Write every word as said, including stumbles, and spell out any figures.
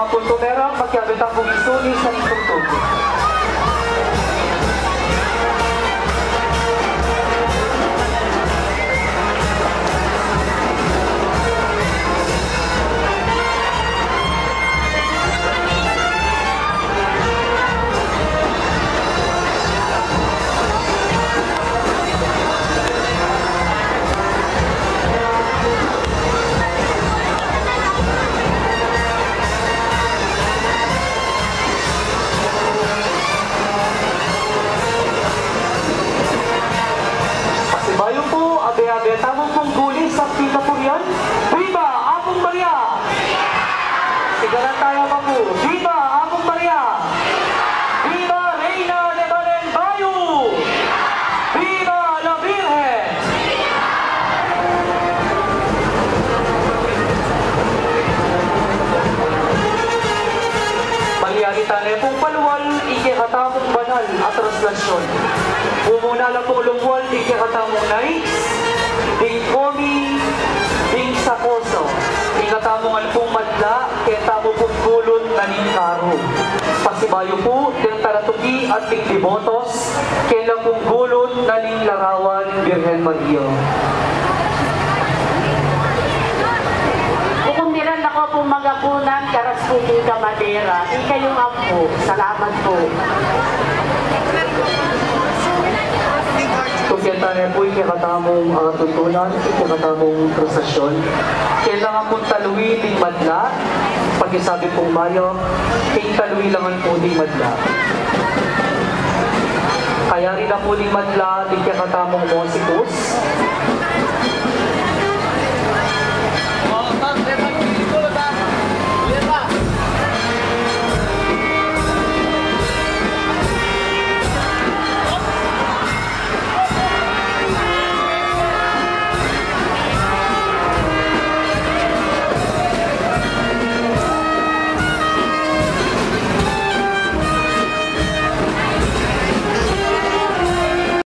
Punto mera, makiabe ta kung isuni sa itungtug. Pasibayu pu, abe-abe tamu pung gulis at kapurian. Viva Apung Maria! Sigaran taya pa pu, Viva Apung Maria! Viva Reina de Balenbayu! Viva la Virgen! Malyari tane pung palual ing kekatamung banal a traslasyun. Mumuna la pung lumual ing kekatamung knights, ding komi, ding sakoso, ing katamung alpung madla, ketamu pung gulun na ning karu. Pasibayu pu, ding talatuki at ding debotos, kela pung gulun na ning larawan Birhen Maria. Kukumiran na ku pung magapunan, karas pu king kamadera, ikayu nga pu, salamat pu. Tukian tane pu ing kekatamung, ah, tuntunan, ing kekatamung prosesyun. Kailangan pung talui ding madla, pakisabi pung mayap, ing talui la ngan pu ding madla. Kayari na pu ding madla, ding kekatamung musikus.